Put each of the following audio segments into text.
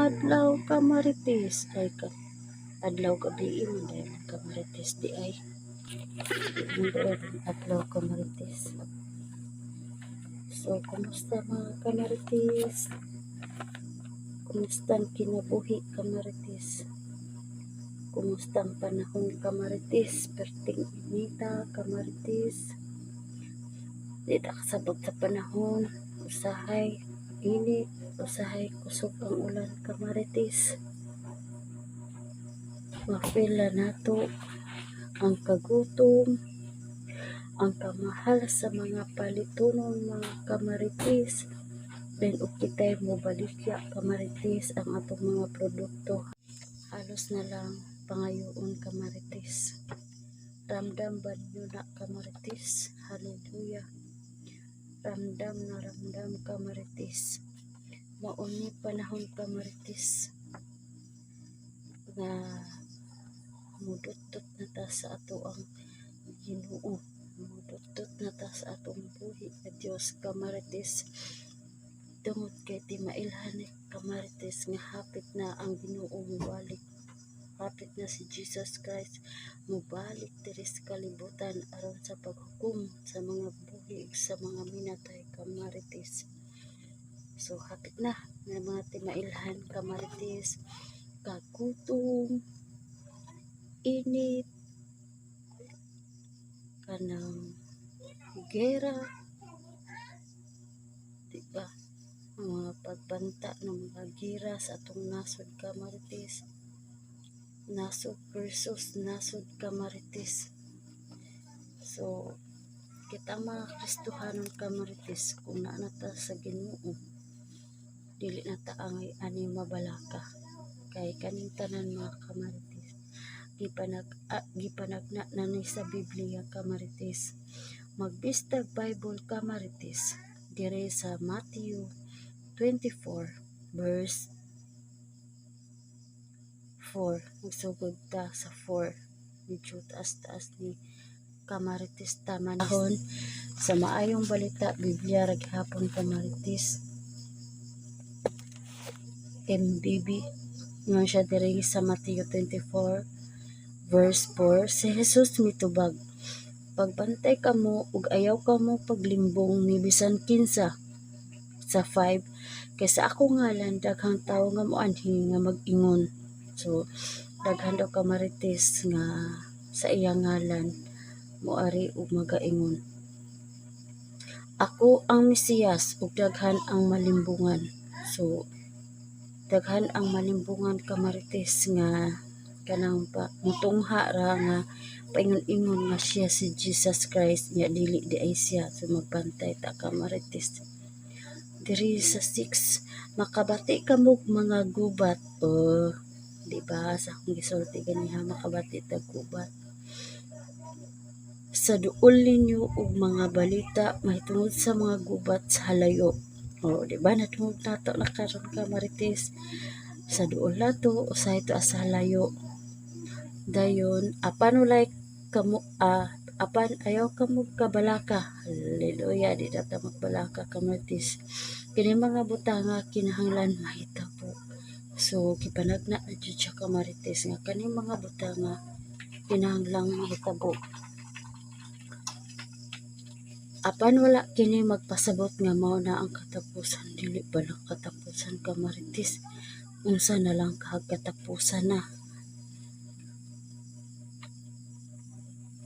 Adlaw, kamarites. Ay ka adlaw, gabi man dayon, kamarites, di ay. Di man dayon adlaw, kamarites. So, kumusta, mga kamarites? Kumusta ang kinabuhi, kamarites? Kumusta ang panahon, kamarites? Perting inita, kamarites. Di ta kasabot sa panahon. Usahay init, usahay kusog ang ulan, kamarites. Ma-feel na nato ang kagutom, ang kamahal sa mga palitonon, mga kamarites. Then og kitay mobaligya, kamarites, ang atong mga produkto halos na lang pangayoon, kamarites. Ramdam ba ninyo na, kamarites? Hallelujah. Ramdam na ramdam, kamarites. Mao ni panahon, kamarites, nga mudutdot na ta sa atoang Ginoo. Mudutdot na ta sa atong buhi nga Dios, kamarites. Tungod kay timailhan ni, kamarites, nga hapit na ang Ginoo mobalik. Hapit na si Jesus Christ mobalik diri sa kalibutan aron sa paghukom sa mga buhi ug sa mga minatay, kamarites. So hapit na nga mga timailhan, kamarites, kagutom, init, kanang gera, di ba? Ang mga pagbanta ng mga gira sa atong nasod, kamarites. Nasod versus nasod, kamarites. So, kita mga Kristohanon, kamarites, kung naa na ta sa Ginoo, dili na ta angay ani mabalaka. Kay kaning tanan, mga kamarites, gipanagna na ni sa Biblia, kamarites. Magbistag Bible, kamarites, dire sa Matthew 24 verse 4. Magsugod ta sa 4. Medyo taas-taas ni, kamarites, tama ni sa Maayong Balita Biblia ra gihapon, kamarites. MBB. Ingon siya diri sa Matthew 24 verse 4, si Jesus mitubag, "Pagbantay kamo ug ayaw kamo paglimbong ni bisan kinsa." Sa 5, kay sa akong ngalan daghang tawo nga moanhi nga mag-ingon. So daghan daw, kamarites, nga sa iyang ngalan moari ug magaingon, "Ako ang Mesiyas," ug daghan ang malimbungan. So daghan ang malimbungan, kamarites, nga kanang pa mutungha ra nga paingon-ingon nga siya si Jesus Christ nya dili diay siya. So magbantay ta, kamarites. Diri sa 6, makabati kamog mga gubat. Oh, di ba sa akong gisulti ganiha, makabati tag gubat sa duol ninyo og mga balita mahitungod sa mga gubat sa halayo. Oh, di ba natungog nato na karon, kamarites? Sa duol nato, usahay to sa halayo. Dayon apan walay kamo apan ayaw kamo kabalaka. Hallelujah, di ta magbalaka, kamarites. Kini mga butanga kinahanglan mahitabo. So gipanagna na jud siya, kamarites, nga kaning mga butanga kinahanglang mahitabo. Apan wala kini magpasabot nga mao na ang katapusan. Dili pa lang katapusan, kamarites. Unsa na lang kahag katapusan na.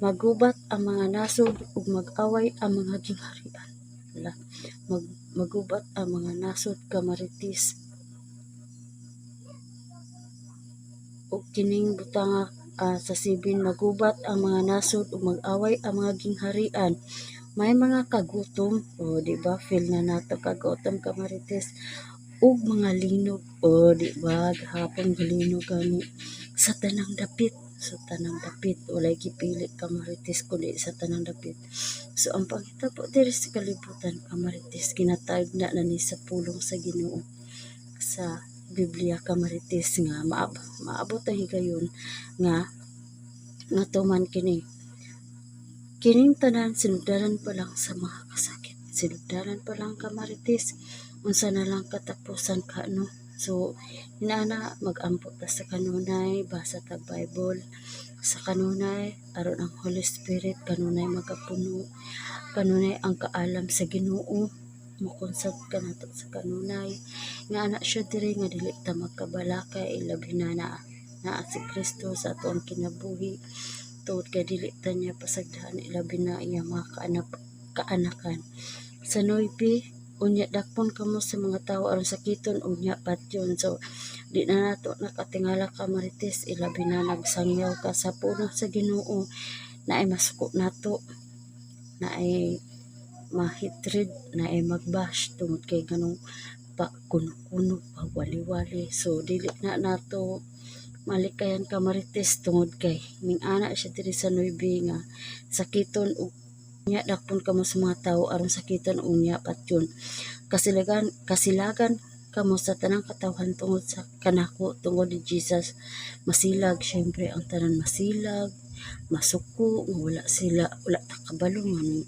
Magubat ang mga nasod ug mag-away ang mga gingharian. Hala, magubat ang mga nasod, kamarites. Ug kining butanga sa 7, magubat ang mga nasod ug mag-away ang mga gingharian. May mga kagutom, o di ba feel na nato kagutom, kamarites, ug mga linog, o di ba gahapon galinog gani sa tanang dapit, sa tanang dapit, walay gipili, kamarites, kundi sa tanang dapit. So ang panghitabo diri sa kalibutan, kamarites, ginatayog na na ni sa pulong sa Ginoo sa Biblia, kamarites, nga maabot ang higayon nga nga tuman kini. Kining tanan sinugdanan pa lang sa mga kasakit. Sinugdanan pa lang, kamarites. Unsa na lang katapusan ka no? So inana, magampo ta sa kanunay, basa tag Bible sa kanunay aron ang Holy Spirit kanunay magapuno, kanunay ang kaalam sa Ginoo mokonsult ka nato sa kanunay. Nga ana siya diri nga dili ta magkabalaka, ilabi na na naa si Kristo sa atoang kinabuhi, tungod kay dili ta niya pasagdahan, ilabi na iyang mga kaanakan. Sa 9, unya dakpon kamo sa mga tawo aron sakiton, unya patyon. So di na nato nakatingala, kamarites, ilabi na nagsangyaw ka sa pulong sa Ginoo, naay masuko nato, naay ma-hatred, naay magbash tungod kay ganong pa kuno-kuno, pa wali-wali. So dili na nato malikayan, kamarites, tungod kay ming-ana siya diri sa 9 nga sakiton ug unya dakpon kamo sa mga tawo aron sakiton, unya patyon. Kasilagan, kasilagan kamo sa tanang katawhan tungod sa kanako, tungod ni Jesus. Masilag syempre ang tanan, masilag, masuko nga wala sila, wala ta kabalo nganong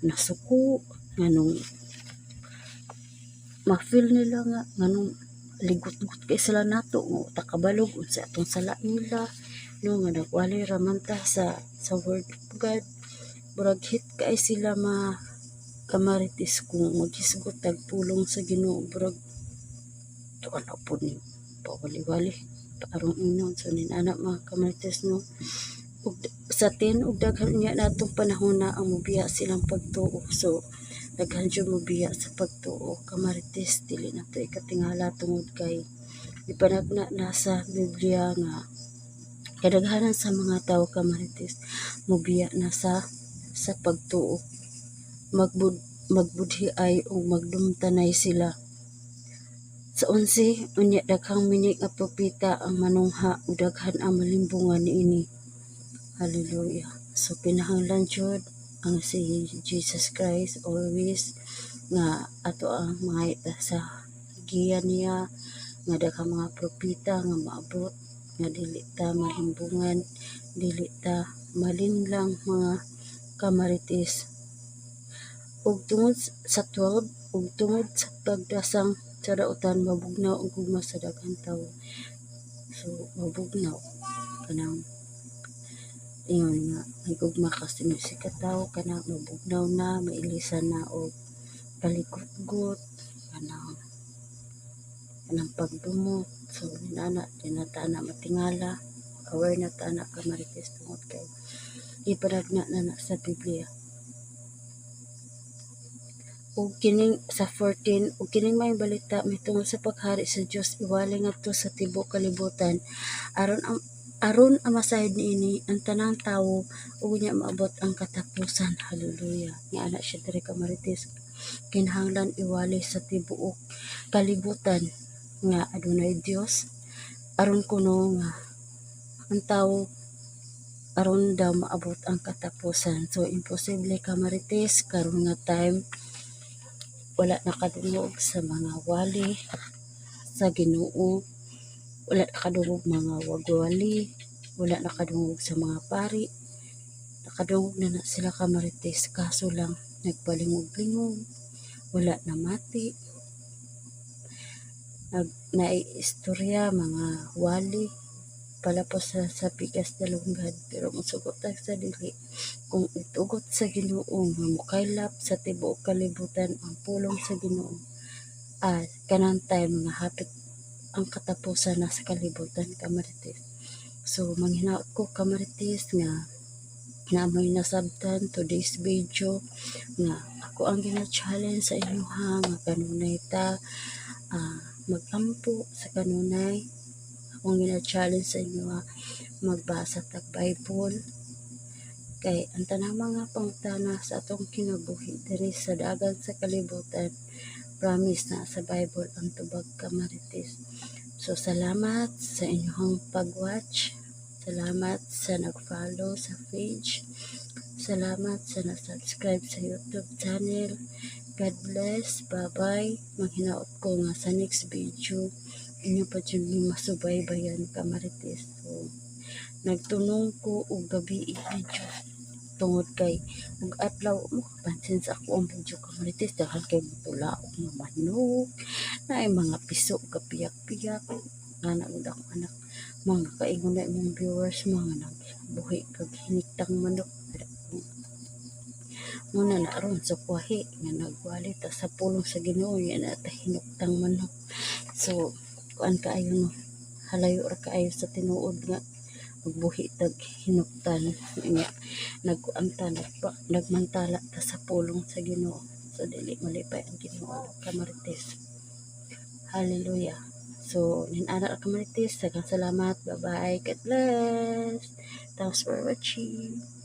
nasuko, nganong ma-feel nila nga nganong ligot-got kay sila nato nga ta kabalo unsa atong sala nila, no, nga nagwali ra man ta sa word of God. Murag hit kay sila ma kamarites kung maghisgot tag pulong sa Ginoo, murag tuan na pud ni pawali-wali paarong ingnon. So nin-ana, mga kamarites, no. Ug sa 10, ug daghan unya natong panahon na ang mobiya silang pagtuo. So daghan jud mobiya sa pagtuo, kamarites. Dili nato ikatingala tungod kay ipanagna na sa Biblia nga kadaghanan sa mga tawo, kamarites, mobiya na sa pagtuo. Magbudhi ay ug magdumtanay sila. Sa 11, unya daghang minik nga propeta ang manungha ug daghan ang malimbungan niini. Hallelujah. So kinahanglan jud ang si Jesus Christ always nga ato ang mga sa giya niya nga daghang mga propeta nga maabot nga dili ta malimbungan, dili ta malinlang, mga kamarites. Ug tungod sa 12, ug tungod sa pagdasang sa dautan, mabugnaw ang gugma sa daghang tawo. So mabugnaw kanang ingon nga may gugma ka sa si katawo, kana mabugnaw na, mailisan na og kaligutgot, kanang pagdumot. So inana, di na ta na matingala, aware na ta na, kamarites, tungod kay ipanagna na na sa Biblia. Ug kining sa 14, ug kining maayong balita mahitungod sa paghari sa Dios iwali ngadto sa tibuok kalibutan aron ang masayod niini ang tanang tawo, ug unya maabot ang katapusan. Hallelujah. Nga ana siya diri, kamarites, kinahanglan iwali sa tibuok kalibutan nga adunay Dios aron kuno nga ang tawo, aron daw maabot ang katapusan. So imposible, kamarites, karon nga time wala nakadungog sa mga wali sa Ginoo, wala nakadungog mga wagwali, wala nakadungog sa mga pari. Nakadungog na na sila, kamarites, kaso lang nagpalingog-lingog, wala namati, nag naiistorya mga wali palapos sa pikas dalunggad, pero mosugot ta sa dili kung itugot sa Ginoo nga mokaylap sa tibuok kalibutan ang pulong sa Ginoo, kanang time nga hapit ang katapusan na sa kalibutan, kamarites. So manghinaot ko, kamarites, nga naa moy nasabtan today's video nga ako ang gina-challenge sa inyo ha, nga kanunay ta magampo sa kanunay. Akong gina-challenge sa inyo ha, magbasa tag Bible kay ang tanang mga pangutana sa atong kinabuhi diri sa dagan sa kalibutan, promise na sa Bible ang tubag, kamarites. So salamat sa inyong pag-watch, salamat sa nag-follow sa page, salamat sa na-subscribe sa YouTube channel. God bless. Bye bye. Manghinaot ko nga sa next video inyo pa jud mi masubaybayan, kamarites. So nagtunong ko og gabi video. Tungod kay ug adlaw mo kapansin sa ako ang video, kamarites, daghan kay tulaok nga manok, naay mga piso kapiyak-piyak ana gud akong anak mga kaingon na imong viewers mga nagbuhi kag hiniktang manok. Muna na aron sa kwahi nga nagwali ta sa pulong sa Ginoo yan na ta hinuktang manok. So kuan kaayo, no, halayo ra kaayo sa tinuod nga magbuhi tag hinuktan nya. Nagkuan ta, nagmantala ta sa pulong sa Ginoo. So dili malipay ang Ginoo, kamarites. Hallelujah. So nin-ana ra, kamarites. Daghang salamat. Bye bye. God bless. Thanks for watching.